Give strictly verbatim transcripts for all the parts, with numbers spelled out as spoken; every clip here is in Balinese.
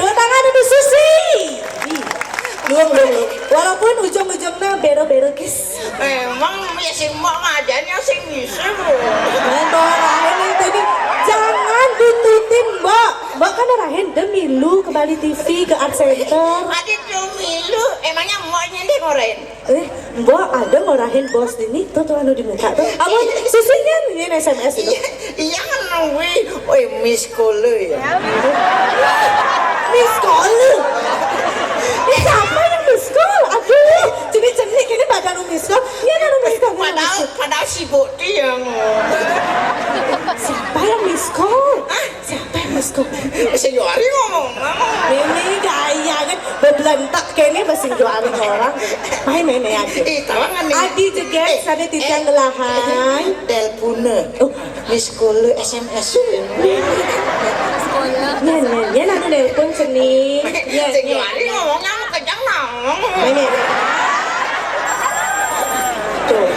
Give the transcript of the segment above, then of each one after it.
Tepuk tangan untuk Susi. Ih, luwung, luwung, luwung. Walaupun ujung-ujungnya bero-bero, guys. Emang ya sing mau ngajanya sing ngisi, Bu. Main bola lain itu nih. Jangan buntutin, Mbok. Mbok kan arahin demi lu ke Bali T V, ke Art Center. Ada demi lu. Emangnya mau nyendek ngorain? Eh, Mbok ada ngorahin bos dini tuh, tuh anu di muka tuh. Apa Susinya nih S M S itu? Iya, iya kan nungguin. Oi, miss call ya. Miss call. Ini siapa yang miss call? Aduh, jenis-jenis ini pada nu miss call. Iya, anu miss call. Padahal, padahal sibuk dia. Siapa yang miss call? Siapa yang miss call? Sing Johari ngomong, ngomong. Ini gaya kan bebelentak kene basa Johari orang. Main, main, main aja. Ih, tawangan nih. Adi jeget, eh, sana titiang eh, gelahan. Telepone. Oh, miss call S M S. Nyen, nyen, nyen anu nelpon seni. Nyen, sing nyen. Johari ngomong, ngomong kencang, ngomong. Main, main. Tuh.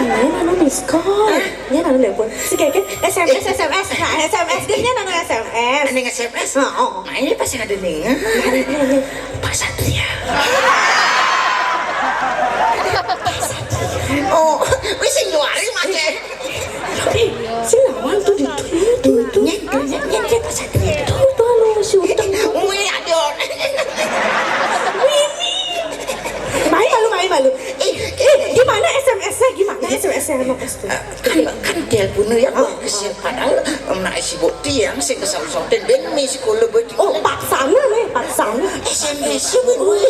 Nyen anu miss call. Nyen anu nelpon. Si Keke S M S, S M S. Nah, S M S dia nyen anu S M S. Ning S M S. Heeh. Nah, ini pasti ada nih. Pak Satria. Pak Satria. Oh, wis sing Johari make. Eh, si Nawang tuh di tuh, tuh, tuh. Nyen, nyen, nyen, nyen, Pak Satria. Tuh, tuh, anu, si Utang. Wih, aduh. Wih, wih. Main malu, main malu. Eh, eh, gimana S M S-nya? Gimana S M S-nya sama Mas tuh? Kan, kan telepon ya, oh, kesian padahal nak sibuk tiang sing kesal-kesal ben misi kula bodi. Oh, paksana nih, paksana. S M S sih gue.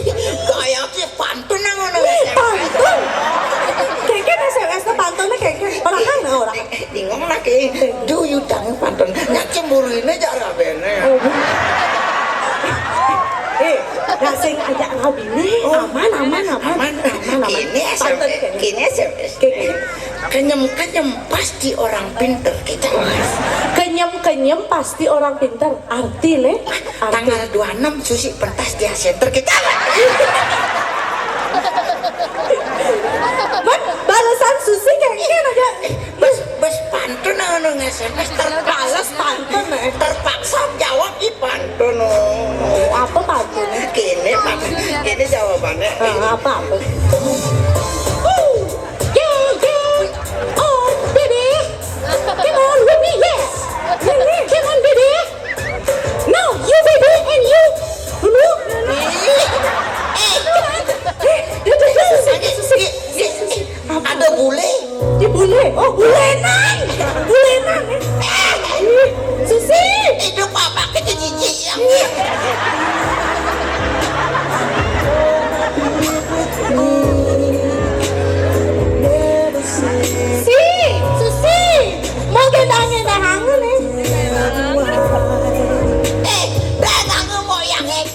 Kayak aja pantun nang ngono. Wih, pantun. Keke S M S tuh pantunnya keke. Orang kan orang. Bingung lagi. Do you dang pantun. Nyak cemburu ini aja rabene. Oh. Eh, nah sing ajak rabi nih. Oh. Aman, aman, aman. Aman, aman, aman. Ini S M S, pantun keke. Ini S M S. Keke. Kenyem-kenyem pasti orang pinter kita. Kenyem-kenyem pasti orang pinter. Arti le? Arti. Tanggal dua enam Susi pentas di Center kita. Bos, balasan Susi kayak gini aja. Bos, bos pantun anu S M S terpaksa. Balas pantun, eh. Terpaksa jawab di pantun. Oh, apa pantun? Gini, Pak. Gini jawabannya. Ah, apa, apa? Ooh, yeah, yeah. Oh, baby. Come on with me, yeah. Come on, baby. No, you, baby, and you. Dulu. Eh, eh, eh, eh, eh, eh, eh, ada bule. Di bule. Oh, bulenan. Bulenan, eh. Eh, Susi. Itu papa kecil cici yang. Si, Susi, mau gendang-gendang anu nih. Eh, gendang mau yang eh.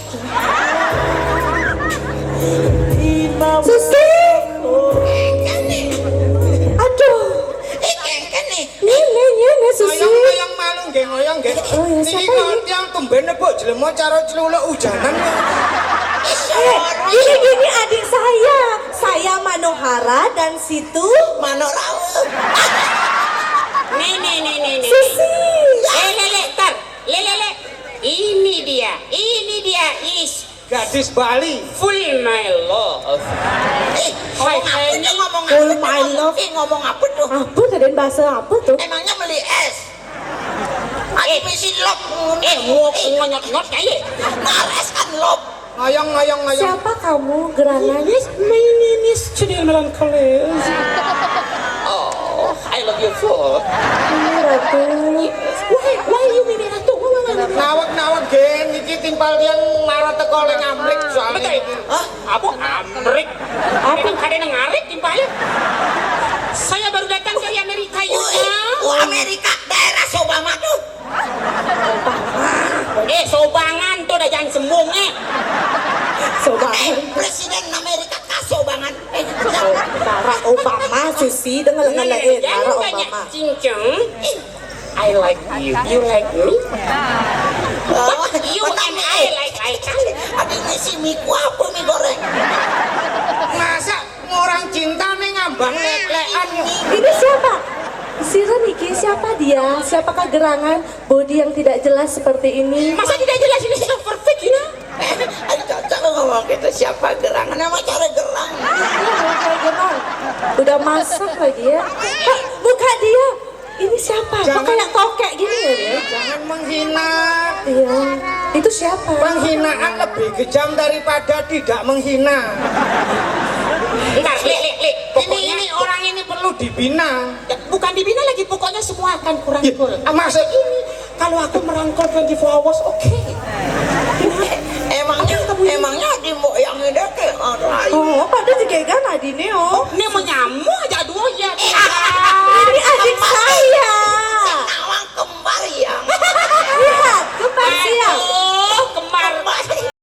Susi. Aduh. Eh, kengken nih. Ngene, ngene, Susi. Ngoyong, ngoyong malu nggih, ngoyong nggih. Oh, ya, niki siapa ini? Kok tiang tumben nepuk jelema cara celuluk ujanan. Eh, ini, ini adik saya. Saya Manohara dan situ Manorawu. Nih, nih, nih, nih, nih. Susi. Eh, lele, tar. Lele, lele. Ini dia. Ini dia. Is. Gadis Bali. Full my love. Eh, hai, ngomong apa tuh, ngomong apa? Full my love. Eh, ngomong apa tuh? Apa tadi bahasa apa tuh? Emangnya beli es? Ada misi love. Eh, mau ngonyot-nyot kayak. Nares kan love. Ngoyong, ngoyong, ngoyong. Siapa kamu, gerangan? Yes, my name is Junior Melancholy. Oh, I love you, fool. Ini Ratu. Why, why you mean Ratu? Why, why, why, why? Nawak, nawak, gen. Niki timpal tiang marah teko oleh ngamlik soalnya. Betul. Hah? Apa amrik? Apa? Emang ada yang ngarik timpalnya? Saya baru datang dari Amerika, you know. Wah, Amerika, daerah Sobama tuh. Eh, Sobangan tuh dah, jangan sembung, eh. Sobangan. Eh, Presiden Amerika kah Sobangan? Eh, Barack Obama, Susi, dengar, dengar, eh, jangan Barack banyak Obama. Cincang. Eh, I like you. You like me? Oh, you and I like, like, kan? Ada ngisi mie kuah apa mie goreng? Masa orang cinta nih ngambang lek-lekan. Ini siapa? Sira niki, siapa dia? Siapakah gerangan body yang tidak jelas seperti ini? Masa tidak jelas ini, super Siapa gerang? Nama cara gerang? Udah masak lagi ya. Hah, buka dia. Ini siapa? Kok Jangan- kayak tokek gini ya dia? Jangan menghina. Iya. Itu siapa? Penghinaan lebih kejam daripada tidak menghina. Bentar, Lik, Lik, Lik. Ini ini orang ini perlu dibina. Ya, bukan dibina lagi, pokoknya semua akan kurangkul. Ya, maksud- Ini, kalau aku merangkul twenty-four hours, oke. Emangnya emangnya di mbok yang ini kayak ada. Oh, padahal juga kan adine oh. Ini menyamuk